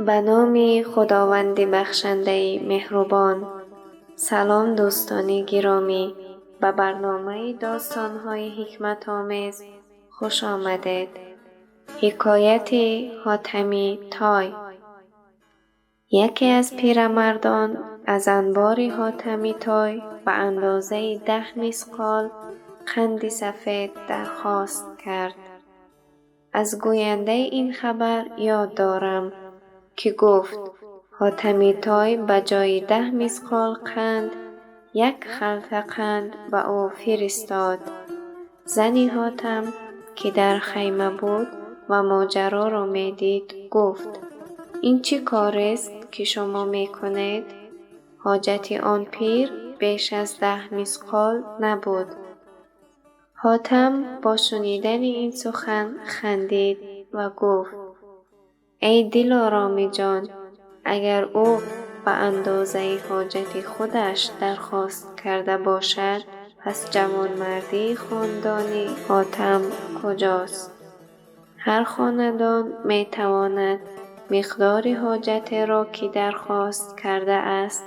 Ба номи Худованди бахшандаи меҳрубон. Салом, дӯстони гиромӣ, ба барномаи достонҳои ҳикматомез хуш омадед. Ҳикояти Ҳотами Той. Яке аз пирамардон аз анбори Ҳотами Той ба андозаи 10 мисқол қанди сафед дархост кард. Аз гӯяндаи ин хабар ёд дорам, ки гуфт Ҳотами Той ба ҷои 10 мисқол қанд як халта қанд ба ӯ фиристод. Зани Ҳотам, ки дар хайма буд ва моҷароро медид, гуфт: ин чӣ корест, ки шумо мекунед? Ҳоҷати он пир беш аз 10 мисқол набуд. Ҳотам бо шунидани ин сухан хандид ва гуфт: эй дилороми ҷон, агар ӯ ба андозаи ҳоҷати худаш дархост карда бошад, пас ҷавонмардии хондони Ҳотам куҷост? Ҳар хонадон метавонад миқдори ҳоҷатеро, ки дархост кардааст,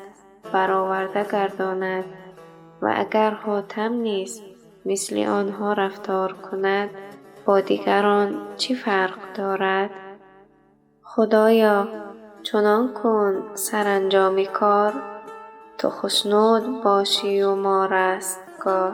бароварда гардонад ва агар Ҳотам низ мисли онҳо рафтор кунад, бо дигарон чӣ фарқ дорад? Худоё, чунон кун саранҷоми кор, ту хушнуд бошию мо растгор.